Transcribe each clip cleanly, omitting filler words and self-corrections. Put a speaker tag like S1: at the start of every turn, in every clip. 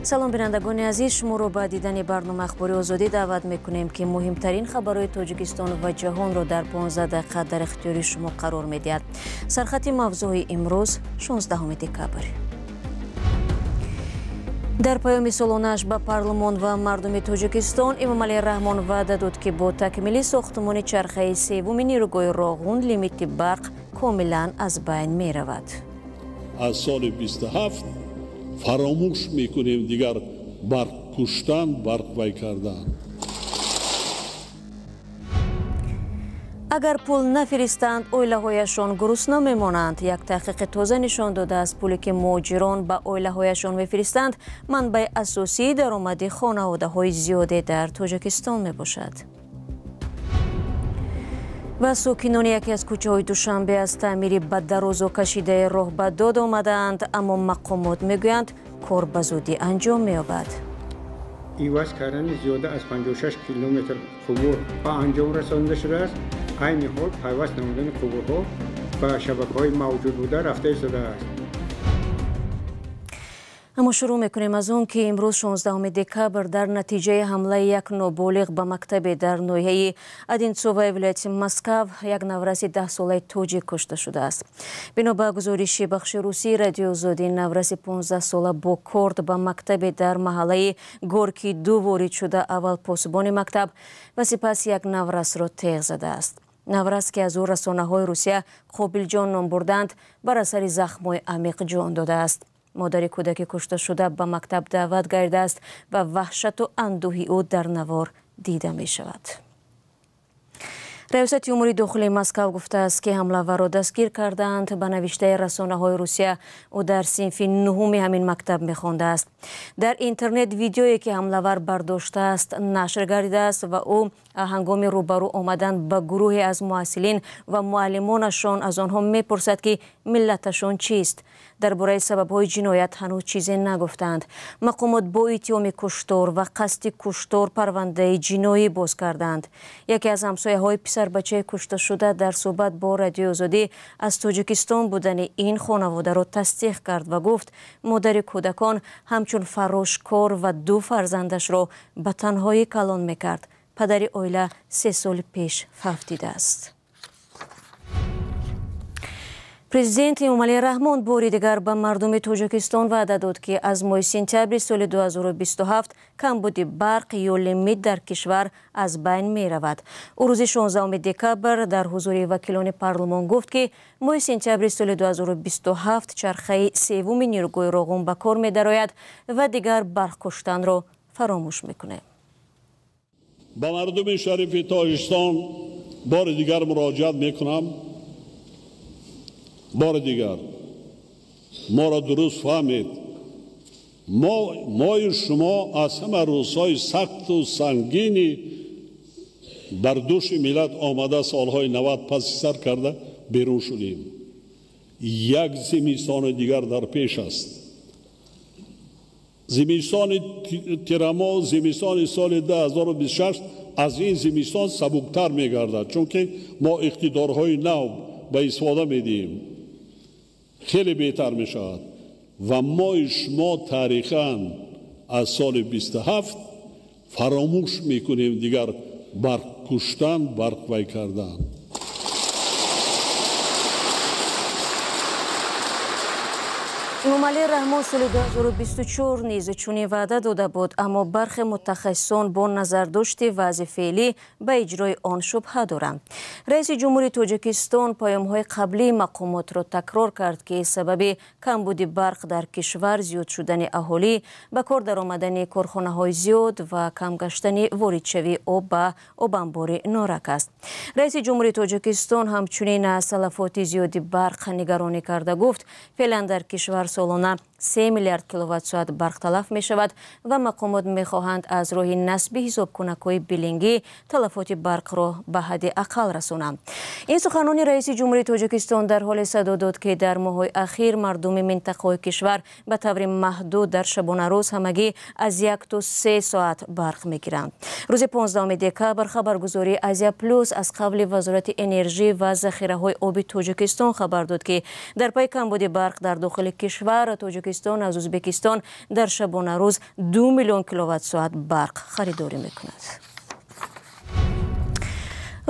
S1: Салом бинандагони азиз, шуморо ба дидани барномаи Ахбори Озодӣ даъват мекунем, ки муҳимтарин хабарҳои Тоҷикистон ва ҷаҳонро дар 15 дақиқа дар ихтиёри шумо қарор медиҳад. Сархати мавзӯи имрӯз 16 декабр. Дар паёми солонааш ба парлумон ва мардуми Тоҷикистон Эмомалӣ Раҳмон ваъда дод, ки бо такмили сохтмони чархаи севуми нерӯгоҳи Роғун лимити барқ комилан аз байн меравад.
S2: Аз соли 27 фаромӯш мекунем дигар барқ куштан, барқ вай кардан.
S1: Агар пул нафиристанд, оилаҳояшон гурусна мемонанд. Як таҳқиқи тоза нишон додааст, пуле ки муҳоҷирон ба оилаҳояшон мефиристанд, манбаи асосии даромади хонаводаҳои зиёде дар Тоҷикистон мебошад. Ва сокинони яке аз кӯчаҳои Душанбе аз таъмири ба дарозо кашидаи роҳ ба дод омадаанд, аммо мақомот мегӯянд, кор ба зудӣ анҷом меёбад.
S3: Иваз кардани зиёда аз 56 километр қубур ба анҷом расонда шудааст. Айни ҳол пайваст намудани қубурҳо ба шабакаҳои мавҷуд буда рафта истодааст.
S1: Аммо шурӯъ мекунем аз он, ки имрӯз 16 декабр дар натиҷаи ҳамлаи як ноболиғ ба мактабе дар ноҳияи Одинцоваи вилояти Москав як навраси 10-солаи тоҷик кушта шудааст. Бино ба гузориши бахши русии Радиои Озодӣ, навраси 15-сола бо корд ба мактабе дар маҳаллаи Горки 2 ворид шуда, аввал посбони мактаб ва сипас як наврасро теғ задааст. Наврас, ки аз ӯ расонаҳои Русия Қобилҷон ном бурданд, бар асари захмҳои амиқ ҷон додааст. Модари кӯдаки кушташуда ба мактаб даъват гардааст ва ваҳшату андӯҳи ӯ дар навор дида мешавад. Раёсати умури дохилии Москав гуфтааст, ки ҳамлаварро дастгир кардаанд. Ба навиштаи расонаҳои Русия, ӯ дар синфи нуҳуми ҳамин мактаб мехондааст. Дар интернет видеое, ки ҳамлавар бардоштааст, нашр гардидааст ва ӯ ҳангоми рӯбарӯ омадан ба гурӯҳе аз муҳассилин ва муаллимонашон аз онҳо мепурсад, ки миллаташон чист. Дар бораи сабабҳои ҷиноят ҳанӯз чизе нагуфтаанд. Мақомот бо иттиҳоми куштор ва қасди куштор парвандаи ҷиноӣ боз кардаанд. Яке аз ҳамсояҳои писарбачаи кушташуда дар суҳбат бо Радиои Озодӣ аз Тоҷикистон будани ин хонаводаро тасдиқ кард ва гуфт, модари кӯдакон ҳамчун фарошкор ва ду фарзандашро ба танҳоӣ калон мекард. Падари оила 3 сол пеш фавтидааст. Президент Эмомалӣ Раҳмон бори дигар ба мардуми Тоҷикистон ваъда дод, ки аз моҳи сентябри соли 2027 камбуди барқ ё лимит дар кишвар аз байн меравад. Ӯ рӯзи 16 декабр дар ҳузури вакилони парлумон гуфт, ки моҳи сентябри соли 2027 чархаи севуми нерӯгоҳи Роғун ба кор медарояд ва дигар барқ куштанро фаромӯш мекунем.
S2: Ба мардуми шарифи Тоҷикистон бори дигар муроҷиат мекунам. Бори дигар моро дуруст фаҳмед. Мои шумо аз ҳама рӯзҳои сахту сангини бар дӯши миллат омада солҳои 90 паси сар карда берун шудем. Як зимистони дигар дар пеш аст. Зимистони тирамо, зимистони соли 2026 аз ин зимистон сабуктар мегардад, чунки мо иқтидорҳои нав ба истифода медиҳем. Хеле беҳтар мешавад ва мои шумо таърихан аз соли 27 фаромӯш мекунем дигар барқ куштан, барқ вай кардан.
S1: Эмомалӣ Раҳмон соли 2024 низ чунин ваъда дода буд, аммо бархе мутахассисон бо назардошти вазъи феълӣ ба иҷрои он шубҳа доранд. Раиси ҷумҳури Тоҷикистон паёмҳои қаблии мақомотро такрор кард, ки сабаби камбуди барқ дар кишвар зиёд шудани аҳолӣ, ба кор даромадани корхонаҳои зиёд ва кам гаштани воридшавии об ба обанбори Норак аст. Раиси ҷумҳури Тоҷикистон ҳамчунин аз талафоти зиёди барқ нигаронӣ карда гуфт, феълан дар кишвар солона 3 миллиард киловатт-соат барқ талаф мешавад ва мақомот мехоҳанд аз роҳи насби ҳисобкунакҳои билингӣ талафоти барқро ба ҳадди ақал расонанд. Ин суханони раиси ҷумҳури Тоҷикистон дар ҳоле садо дод, ки дар моҳҳои ахир мардуми минтақаҳои кишвар ба таври маҳдуд дар шабонарӯз ҳамагӣ аз 1 то 3 соат барқ мегиранд. Рӯзи 15 декабр хабаргузории Азия Плюс аз қавли Вазорати энержӣ ва захираҳои оби Тоҷикистон хабар дод, ки дар пайи камбуди барқ дар дохили кишвар Тоҷикистон Тоҷикистон аз Ӯзбекистон дар шабонарӯз 2 миллион киловатт-соат барқ харидорӣ мекунад.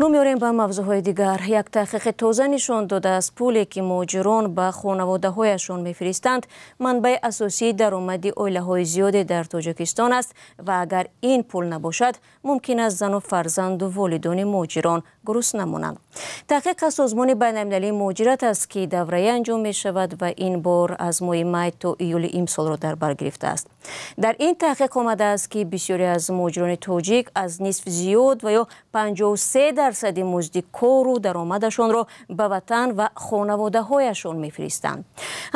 S1: Рӯ меорем ба мавзӯъҳои дигар. Як таҳқиқи тоза нишон додааст, пуле ки муҳоҷирон ба хонаводаҳояшон мефиристанд, манбаи асосии даромади оилаҳои зиёде дар Тоҷикистон аст ва агар ин пул набошад, мумкин аст зану фарзанду волидони муҳоҷирон гурусна монанд. Таҳқиқ аз Созмони байналмилалии муҳоҷират аст, ки давраи анҷом мешавад ва ин бор аз моҳи май то июли имсолро дар бар гирифтааст. Дар ин таҳқиқ омадааст, ки бисёре аз муҳоҷирони тоҷик аз нисф зиёд ва ё 53% музди кору даромадашонро ба ватан ва хонаводаҳояшон мефиристанд.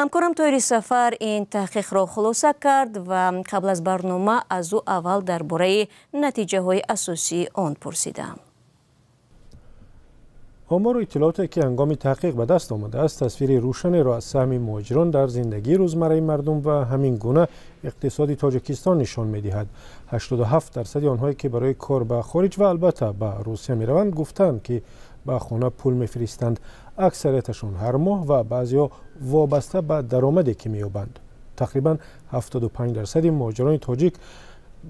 S1: Ҳамкорам Тоҳири Сафар ин таҳқиқро хулоса кард ва қабл аз барнома аз ӯ аввал дар бораи натиҷаҳои асосии он пурсидам.
S4: Омору иттилооте ки ҳангоми таҳқиқ ба даст омадааст, тасвири рӯшанеро аз саҳми муҳоҷирон дар зиндагии рӯзмарраи мардум ва ҳамин гуна иқтисоди Тоҷикистон нишон медиҳад. 87% онҳое ки барои кор ба хориҷ ва албатта ба Русия мераванд, гуфтанд ки ба хона пул мефиристанд. Аксарияташон ҳар моҳ ва баъзеҳо вобаста ба даромаде ки меёбанд. Тақрибан 75% муҳоҷирони тоҷик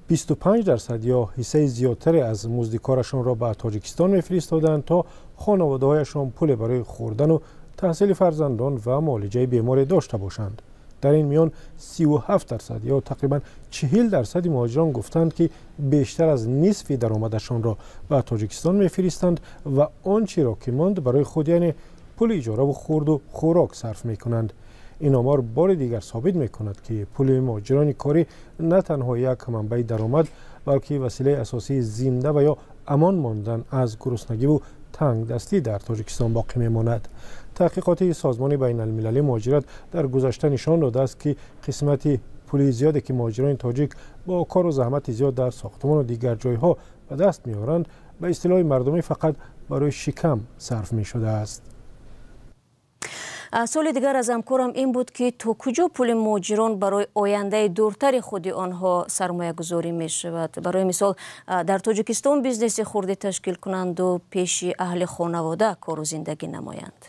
S4: 25% ё ҳиссаи зиёдтаре аз музди корашонро ба Тоҷикистон мефиристоданд, то хонаводаҳояшон пуле барои хӯрдану таҳсили фарзандон ва муолиҷаи беморе дошта бошанд. Дар ин миён 37% ё тақрибан 40% муҳоҷирон гуфтанд, ки бештар аз нисфи даромадашонро ба Тоҷикистон мефиристанд ва он чиро ки монд барои худ, яъне пули иҷораву хӯрду хӯрок сарф мекунанд. Ин омор бори дигар собит мекунад, ки пули муҳоҷирони корӣ на танҳо як манбаи даромад, балки василаи асосии зинда ва ё амон мондан аз гуруснагиву тангдастӣ дар Тоҷикистон боқӣ мемонад. Таҳқиқоти Созмони байналмилалии муҳоҷират дар гузашта нишон додааст, ки қисмати пули зиёде ки муҳоҷирони тоҷик бо кору заҳмати зиёд дар сохтмону дигар ҷойҳо ба даст меоранд, ба истилоҳи мардумӣ фақат барои шикам сарф мешудааст.
S1: Суоли дигар аз ҳамкорам ин буд, ки то куҷо пули муҳоҷирон барои ояндаи дуртари худи онҳо сармоягузорӣ мешавад. Барои мисол, дар Тоҷикистон бизнеси хурде ташкил кунанду пеши аҳли хонавода кору зиндагӣ намоянд.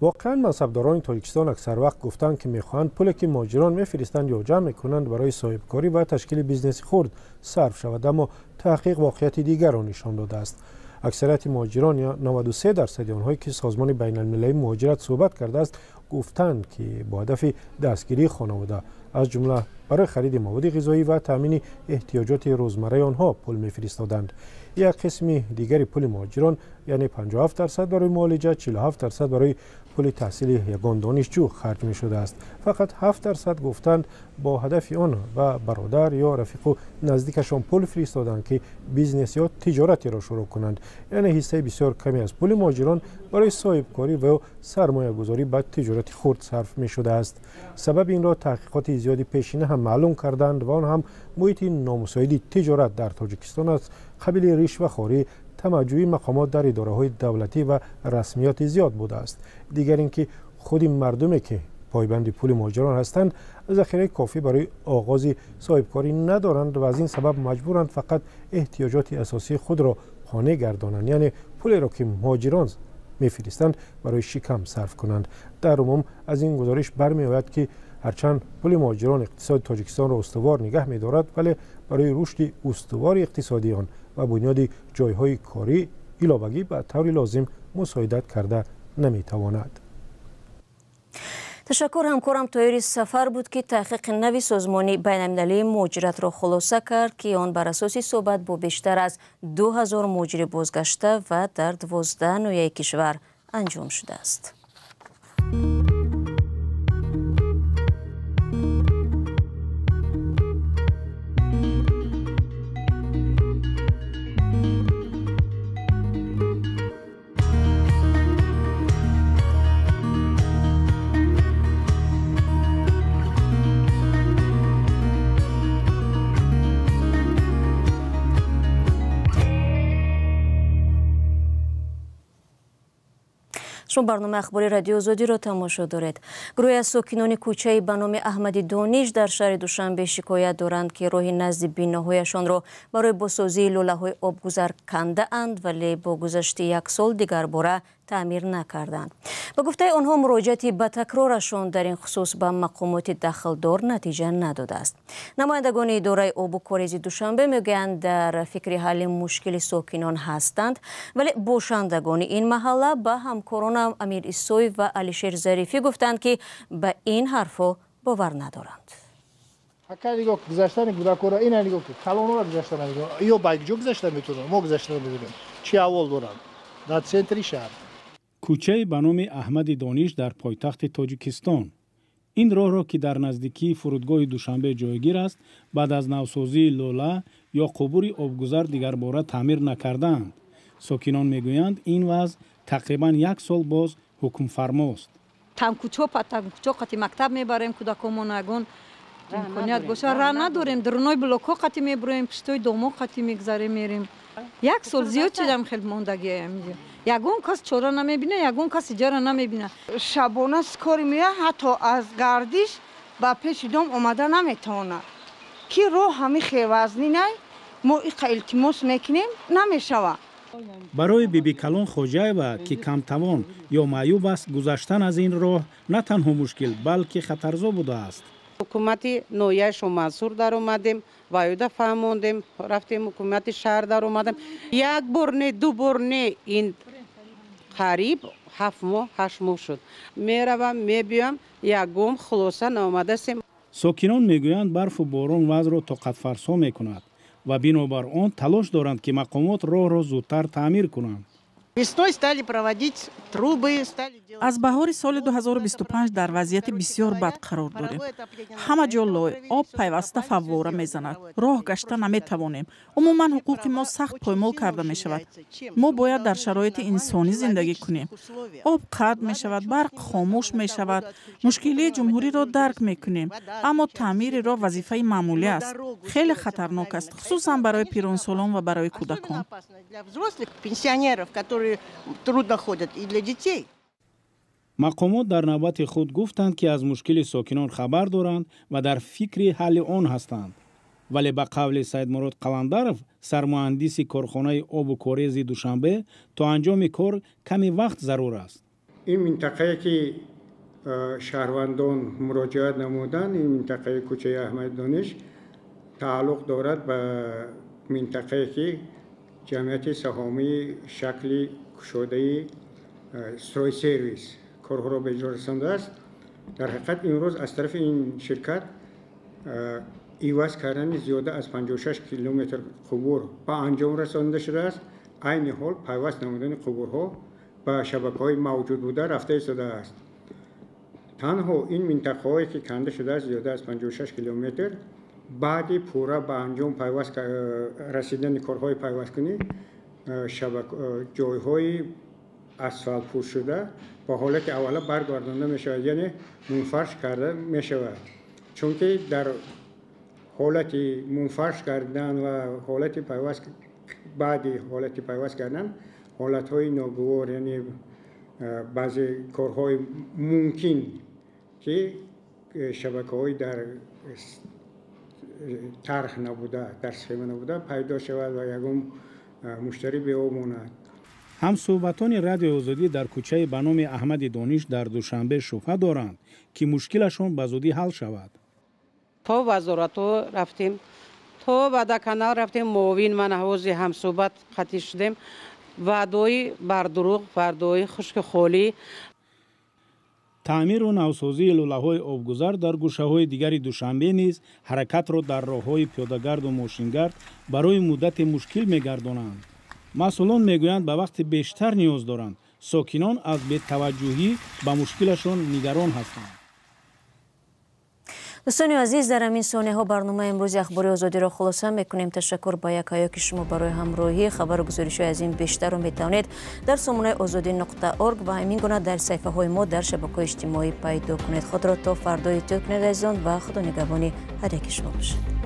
S4: Воқеан мансабдорони Тоҷикистон аксар вақт гуфтанд, ки мехоҳанд пуле ки муҳоҷирон мефиристанд ё ҷамъ мекунанд барои соҳибкорӣ ва ташкили бизнеси хурд сарф шавад, аммо таҳқиқ воқеияти дигарро нишон додааст. Аксарияти муҳоҷирон ё 93% онҳое ки Созмони байналмилалии муҳоҷират суҳбат кардааст, гуфтанд, ки бо ҳадафи дастгирии хонавода, аз ҷумла барои хариди маводи ғизоӣ ва таъмини эҳтиёҷоти рӯзмарраи онҳо пул мефиристоданд. Як қисми дигари пули муҳоҷирон, яъне 57% барои муолиҷа, 47% барои пули таҳсили ягон донишҷӯ харҷ мешудааст. Фақат 7% гуфтанд бо ҳадафи он ба бародар ё рафиқу наздикашон пул фиристоданд, ки бизнес ё тиҷоратеро шурӯъ кунанд. Яъне ҳиссаи бисёр каме аз пули муҳоҷирон барои соҳибкорӣ ва ё сармоягузорӣ ба тиҷорати хурд сарф мешудааст. Сабаби инро таҳқиқоти зиёди пешина ҳам маълум карданд ва он ҳам муҳити номусоиди тиҷорат дар Тоҷикистон аст, қабили ришвахорӣ, тамаҷҷӯи мақомот дар идораҳои давлатӣ ва расмиёти зиёд будааст. Дигар ин ки худи мардуме ки пойбанди пули муҳоҷирон ҳастанд, захираи кофӣ барои оғози соҳибкорӣ надоранд ва аз ин сабаб маҷбуранд фақат эҳтиёҷоти асосии худро қонеъ гардонанд, яъне пулеро ки муҳоҷирон мефиристанд барои шикам сарф кунанд. Дар умум аз ин гузориш бармеояд, ки ҳарчанд пули муҳоҷирон иқтисоди Тоҷикистонро устувор нигаҳ медорад, вале барои рушди устувори иқтисодии он ва бунёди ҷойҳои корӣ иловагӣ ба таври лозим мусоидат карда наметавонад.
S1: Ташаккур. Ҳамкорам Тоҳири Сафар буд, ки таҳқиқи нави Созмони байналмилалии муҳоҷиратро хулоса кард, ки он бар асоси суҳбат бо бештар аз 2000 муҳоҷири бозгашта ва дар 12 ноҳияи кишвар анҷом шудааст. Шумо барномаи ахбори Радио Озодиро тамошо доред. Гурӯҳе аз сокинони кӯчаи ба номи Аҳмади Дониш дар шаҳри Душанбе шикоят доранд, ки роҳи назди биноҳояшонро барои босозии лӯлаҳои обгузар кандаанд, вале бо гузашти як сол дигарбора таъмир накарданд. Ба гуфтаи онҳо, муроҷиати ба такрорашон дар ин хусус ба мақомоти дахлдор натиҷа надодааст. Намояндагони идораи обу корези Душанбе мегӯянд, дар фикри ҳалли мушкили сокинон ҳастанд, вале бошандагони ин маҳалла ба ҳамкоронам Амир Исоев ва Алишер Зарифӣ гуфтанд, ки ба ин ҳарфҳо бовар надоранд.
S5: Ака, нигоҳ, гузаштани кӯдакоро ина нигоҳ ки, калонора гузашта нигоҳ, ё ба ҷо гузашта метавонанд, мо гузашта наметавонем. Чӣ аҳвол доранд дар центри шаҳр.
S6: Кӯчае ба номи Аҳмади Дониш дар пойтахти Тоҷикистон. Ин роҳро, ки дар наздикии фурудгоҳи Душанбе ҷойгир аст, баъд аз навсозии лола ё қубури обгузар дигарбора таъмир накардаанд. Сокинон мегӯянд, ин вазъ тақрибан як сол боз ҳукмфармост.
S7: Тамкӯчо па тамкӯчо қати мактаб мебарем кӯдакомон, ягон имконият боша, раҳ надорем. Дурунои блокҳо қати мебуроем, пуштои домо қати мегзарем, мерем. Як сол зиёд чидам, хел мондагиам. Ягон кас чора намебина, ягон кас иҷара намебина.
S8: Шабона скорый меояд, ҳатто аз гардиш ба пеши дом омада наметавонад, ки роҳ ҳами хевазнинай. Мо иқа илтимос мекунем, намешавад.
S6: Барои Бибикалон Хоҷаева, ки камтавон ё маъюб аст, гузаштан аз ин роҳ на танҳо мушкил, балки хатарзо будааст.
S9: Ҳукумати ноҳияи Шомансур даромадем, ваюда фаҳмондем, рафтем ҳукумати шаҳр даромадем. Як бор не, ду бор не, ин қариб 7 моҳ, 8 моҳ шуд. Меравам, мебиём, ягон хулоса наомадастем.
S6: Сокинон мегӯянд, барфу борон вазъро тоқатфарсо мекунад ва бинобар он талош доранд, ки мақомот роҳро зудтар таъмир кунанд.
S10: Весной стали проводить трубы, стали делать.
S11: Аз баҳори соли 2025 дар вазъияти бисёр бад қарор дорем. Ҳама ҷо лой, об пайваста фаввора мезанад, роҳ гашта наметавонем. Умуман, ҳуқуқи мо сахт поймол карда мешавад. Мо бояд дар шароити инсонӣ зиндагӣ кунем. Об қатъ мешавад, барқ хомӯш мешавад. Мушкилии ҷумҳуриро дарк мекунем, аммо таъмири роҳ вазифаи маъмулӣ аст. Хеле хатарнок аст, хусусан барои пиронсолон ва барои кӯдакон.
S10: Для взрослых, пенсионеров, которые трудно ходят, и для детей.
S6: Мақомот дар навбати худ гуфтанд, ки аз мушкили сокинон хабар доранд ва дар фикри ҳалли он ҳастанд. Вале ба қавли Саидмурод Қаландаров, сармуҳандиси корхонаи обу корези Душанбе, то анҷоми кор каме вақт зарур аст.
S3: Ин минтақае, ки шаҳрвандон муроҷиат намуданд, ин минтақаи кӯчаи Аҳмади Дониш тааллуқ дорад ба минтақае, ки ҷамъияти саҳомии шакли кушодаи «Стройсервис» корҳоро ба иҷро расондааст. Дар ҳақиқат, имрӯз аз тарафи ин ширкат иваз кардани зиёда аз 56 километр қубур ба анҷом расонида шудааст. Айни ҳол пайваст намудани қубурҳо ба шабакаҳои мавҷуд буда рафта истодааст. Танҳо ин минтақаҳое, ки канда шудааст, зиёда аз 56 километр, баъди пурра ба анҷом пайваст расидани корҳои пайвасткунӣ, ҷойҳои асфалтпӯшшуда ба ҳолати аввала баргардонда мешавад, яъне мунфарш карда мешавад. Чунки дар ҳолати мунфарш кардан ва ҳолати пайваст, баъди ҳолати пайваст кардан, ҳолатҳои ногувор, яъне баъзе корҳои мумкин, ки шабакаҳои дар тарҳ набуда, дар схема набуда, пайдо шавад ва ягон муштарӣ беоб монад.
S6: Ҳамсӯҳбатони Радиои Озодӣ дар кӯчаи ба номи Аҳмади Дониш дар Душанбе шубҳа доранд, ки мушкилашон ба зудӣ ҳал шавад.
S9: То вазоратҳо рафтем, то водоканал рафтем, муовин ман ҳози ҳамсӯҳбат қатӣ шудем. Ваъдои бардурӯғ, ваъдои хушки холӣ.
S6: Таъмиру навсозии лӯлаҳои обгузар дар гӯшаҳои дигари Душанбе низ ҳаракатро дар роҳҳои пиёдагарду мошингард барои муддате мушкил мегардонанд. Масъулон мегӯянд, ба вақти бештар ниёз доранд. Сокинон аз бетаваҷҷӯҳӣ ба мушкилашон нигарон ҳастанд.
S1: Дӯстони азиз, дар ҳамин сониҳо барномаи имрӯзи Ахбори Озодиро хулоса мекунем. Ташаккур ба якояки шумо барои ҳамроҳӣ. Хабару гузоришҳои аз ин бештарро метавонед дар сомонаи озодӣ.org ва ҳамин гуна дар саҳифаҳои мо дар шабакаҳои иҷтимоӣ пайдо кунед. Худро то фардо эҳтиёт кунед, азизон, ва Худо нигаҳбони ҳар яки шумо бошад.